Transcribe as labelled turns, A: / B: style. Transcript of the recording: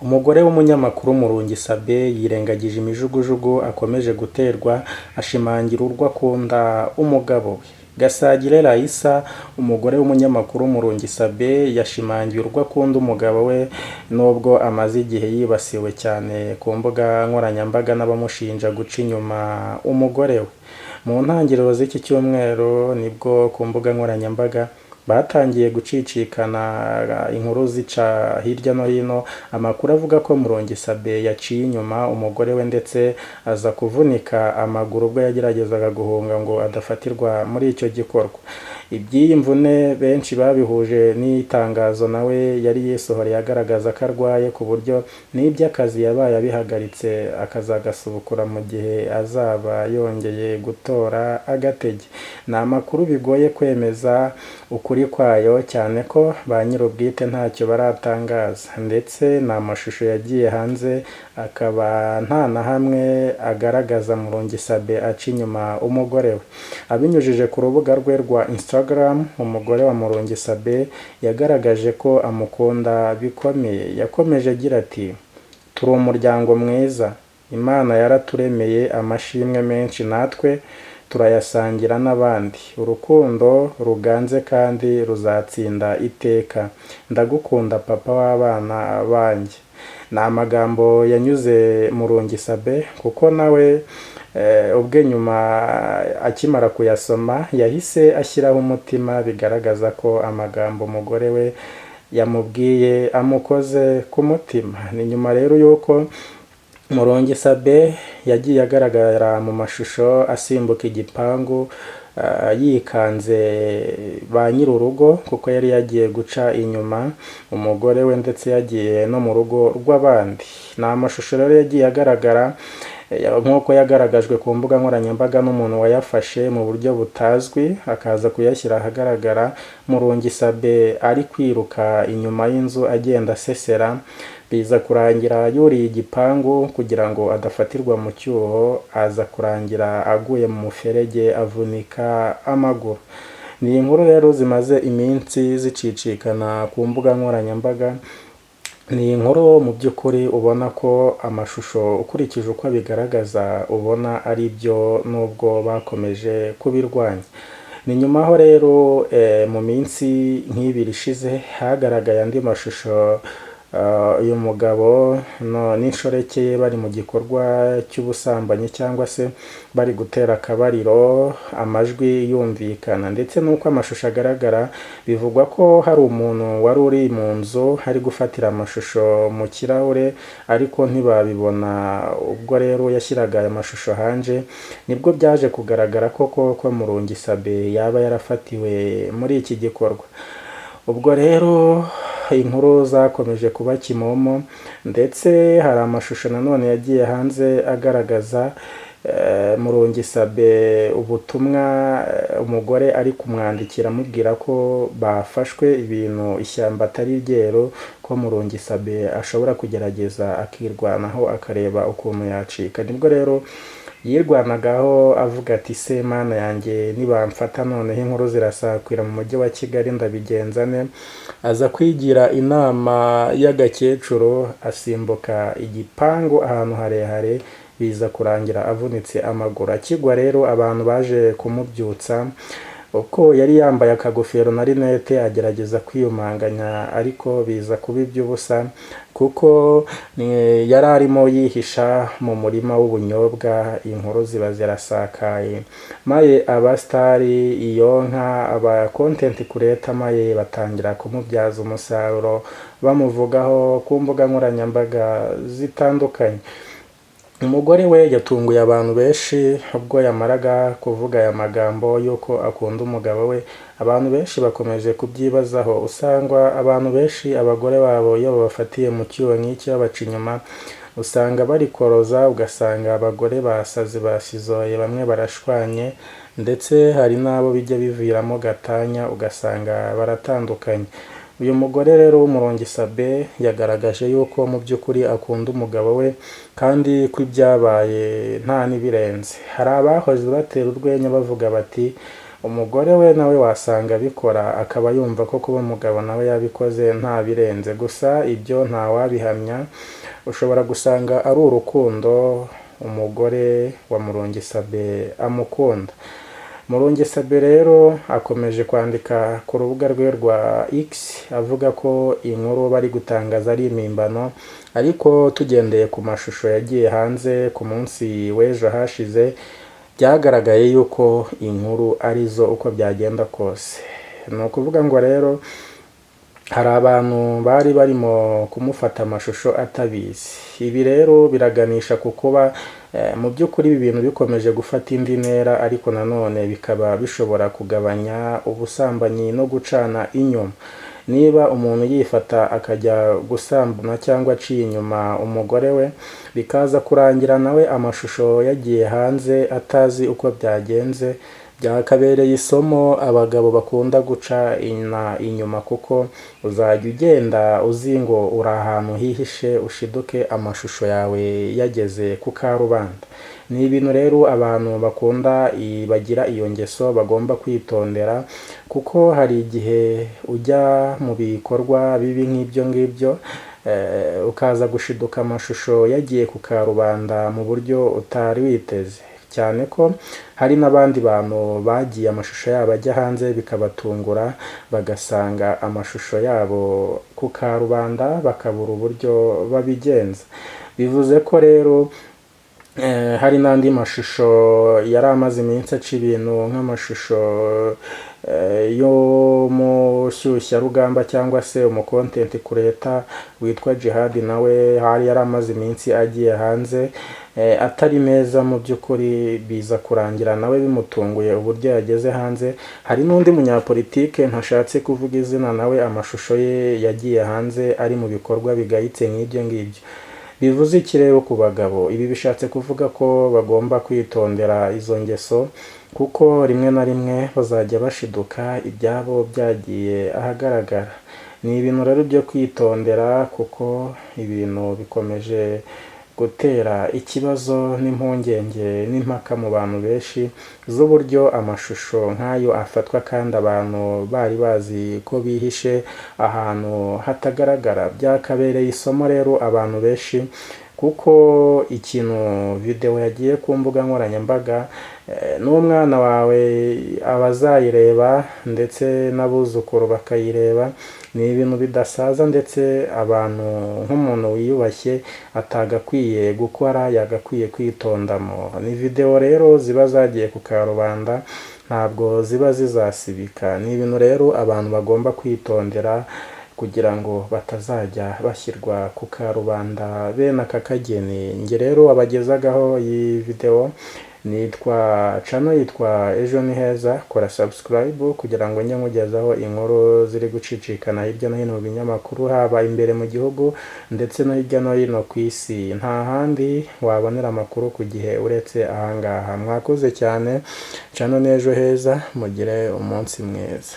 A: Umugore w'umunyamakuru Murungi Sabin yirengagije imijugujugu akomeje guterwa, ashimangira urwo akunda umugabo we. Gasagire Raissa, umugore w'umunyamakuru Murungi Sabin, yashimangiye urwo akunda umugabo we nubwo amaze igihe yibasiwe cyane ku mbuga nkoranyambaga n'abamushinja guca inyuma umugore we. Mu ntangiriro z'iki cyumweru nibwo ku mbuga nkoranyambaga batangiye gucicikana inkuru zica hirya no hino, amakuru avuga ko Murungi Sabin yaciye inyuma umugore we ndetse aza kuvunika amaguru ubwo yageragezaga guhunga ngo adafatirwa muri icyo gikorwa. Iby'iyi mvune benshi babihuje n'itangazo nawe yari yisohoreye agaragaza ko arwaye ku buryo n'iby'akazi yabaye abihagaritse akazagasubukura mu gihe azaba yongeye gutora agatege. Ni amakuru bigoye kwemeza ukuri kwayo cyane ko ba nyir'ubwite ntacyo baratangaza, ndetse ni amashusho yagiye hanze akaba nta na hamwe agaragaza Murungi Sabin aca inyuma umugore we. Abinyujije ku rubuga rwe rwa Instagram, umugore wa Murungi Sabin yagaragaje ko amukunda bikomeye. Yakomeje agira ati Turi umuryango mwiza, Imana yaraturemeye amashimwe menshi natwe turayasangira n'abandi, urukundo ruganze kandi ruzatsinda iteka, ndagukunda papa w'abana banjye. Ni amagambo yanyuze Murungi Sabin kuko nawe ubwe nyuma akimara kuyasoma yahise ashyiraho umutima, bigaragaza ko amagambo umugore we yamubwiye amukoze ku mutima. Ni nyuma rero y'uko Murungi Sabin yagiye agaragara mu mashusho asimbuka igipangu yikanze ba nyir'urugo kuko yari yagiye guca inyuma umugore we ndetse yagiye no mu rugo rw'abandi. Ni amashusho rero yagiye agaragara nk'uko yagaragajwe ku mbuga nkoranyambaga n'umuntu wayafashe mu buryo butazwi akaza kuyashyira ahagaragara. Murungi Sabin ari kwiruka inyuma y'inzu agenda asesera, biza kurangira yuriye igipangu kugira ngo adafatirwa mu cyuho, aza kurangira aguye mu muferege avunika amaguru. Ni inkuru rero zimaze iminsi zicicikana ku mbuga nkoranyambaga, ni inkuru mu by'ukuri ubona ko amashusho ukurikije uko abigaragaza ubona ari byo nubwo bakomeje kubirwanya. Ni nyuma aho rero mu minsi nk'ibiri ishize hagaragaye andi mashusho uyu mugabo n'inshoreke ye bari mu gikorwa cy'ubusambanyi cyangwa se bari gutera akabariro, amajwi yumvikana ndetse n'uko amashusho agaragara bivugwa ko hari umuntu wari uri mu nzu ari gufatira amashusho mu kirahure ariko ntibabibona. Ubwo rero yashyiraga aya mashusho hanze nibwo byaje kugaragara koko ko Murungi Sabin yaba yarafatiwe muri iki gikorwa. Ubwo rero inkuru zakomeje kuba kimomo ndetse hari amashusho nanone yagiye hanze agaragaza Murungi Sabin ubutumwa umugore ari kumwandikira amubwira ko bafashwe ibintu ishyamba atari ryeru, ko Murungi Sabin ashobora kugerageza akirwanaho akareba ukuntu yacika. Nibwo rero yirwanagaho avuga ati se Mana yanjye nibamfata noneho inkuru zirasakwira mu mujyi wa Kigali ndabigenza nte? Aza kwigira inama y'agakecuru asimbuka igipangu ahantu harehare, biza kurangira avunitse amaguru. Akigwa rero abantu baje kumubyutsa, uko yari yambaye akagofero na rinete agerageza kwiyumanganya ariko biza kuba iby'ubusa kuko yari arimo yihisha mu murima w'ubunyobwa, inkuru ziba zirasakaye. Maye abasitari, iyo nka, aba content creator maye batangira kumubyaza umusaruro bamuvugaho ku mbuga nkoranyambaga zitandukanye. Umugore we yatunguye abantu benshi ubwo yamaraga kuvuga aya magambo y'uko akunda umugabo we, abantu benshi bakomeje kubyibazaho. Usanga abantu benshi abagore babo iyo babafatiye mu cyuho nk'iki babaca inyuma, usanga barikoroza, ugasanga abagore basaze basizoye, bamwe barashwanye ndetse hari n'abo bijya biviramo gatanya ugasanga baratandukanye. Uyu mugore rero w'Umurungi Sabin yagaragaje yuko mu by'ukuri akunda umugabo we kandi ko ibyabaye nta n'ibirenze. Hari abahoze batera urwenya bavuga bati Umugore we nawe wasanga abikora, akaba yumva ko kuba umugabo nawe yabikoze nta birenze. Gusa ibyo ntawabihamya, ushobora gusanga ari urukundo umugore wa Murungi Sabin amukunda. Murungi Sabin rero akomeje kwandika ku rubuga rwe rwa X avuga ko inkuru bari gutangaza ari impimbano, ariko tugendeye ku mashusho yagiye hanze ku munsi w'ejo hashize, byagaragaye yuko inkuru arizo uko byagenda kose. Ni ukuvuga ngo rero hari abantu bari barimo kumufata amashusho atabizi. Ibi rero biraganisha ku kuba mu by'ukuri ibi bintu bikomeje gufata indi ntera, ariko nanone bikaba bishobora kugabanya ubusambanyi no gucana inyuma. Niba umuntu yifata akajya gusambana cyangwa aciye inyuma umugore we, bikaza kurangira nawe amashusho yagiye hanze atazi uko byagenze, byakabereye isomo abagabo bakunda guca inyuma, kuko uzajya ugenda uzi ngo uri ahantu hihishe, ushiduke amashusho yawe yageze ku karubanda. Ni ibintu rero abantu bakunda bagira iyo ngeso bagomba kwitondera, kuko hari igihe ujya mu bikorwa bibi nk'ibyo ngibyo, ukaza gushiduka amashusho yagiye ku karubanda mu buryo utari witeze. Cyane ko hari n'abandi bantu bagiye amashusho yabo ajya hanze bikabatungura, bagasanga amashusho yabo ku karubanda bakabura uburyo babigenza. Bivuze ko rero hari n'andi mashusho yari amaze iminsi aca ibintu, nk'amashusho y'umushyushyarugamba cyangwa se umu content creator witwa Jihad, nawe hari yari amaze iminsi agiye hanze atari meza mu by'ukuri, biza kurangira nawe bimutunguye uburyo yageze hanze. Hari n'undi munyapolitike ntashatse kuvuga izina, nawe amashusho ye yagiye hanze ari mu bikorwa bigayitse nk'ibyo ngibyo. Bivuze iki rero ku bagabo? Ibi bishatse kuvuga ko bagomba kwitondera izo ngeso, kuko rimwe na rimwe bazajya bashiduka ibyabo byagiye ahagaragara. Ni ibintu rero byo kwitondera, kuko ibintu bikomeje gutera ikibazo n'impungenge n'impaka mu bantu benshi z'uburyo amashusho nk'ayo afatwa kandi abantu bari bazi ko bihishe ahantu hatagaragara. Byakabereye isomo rero abantu benshi, kuko ikintu videwo yagiye ku mbuga nkoranyambaga, n'umwana wawe aba azayireba ndetse n'abuzukuru bakayireba. Ni ibintu bidasaza, ndetse abantu nk'umuntu wiyubashye atagakwiye gukora, yagakwiye kwitondamo. Ni videwo rero ziba zagiye ku karubanda, ntabwo ziba zizasibika. Ni ibintu rero abantu bagomba kwitondera kugira ngo batazajya bashyirwa ku karubanda bene aka kageni. Njye rero wabagezagaho iyi videwo nitwa channel yitwa Ejo ni Heza. Kora subscribe kugira ngo njye nkugezaho inkuru ziri gucicikana hirya no hino mu binyamakuru, haba imbere mu gihugu ndetse no hirya no hino ku isi. Nta handi wabonera amakuru ku gihe uretse ahangaha. Mwakoze cyane. Channel ni Ejo Heza, mugire umunsi mwiza.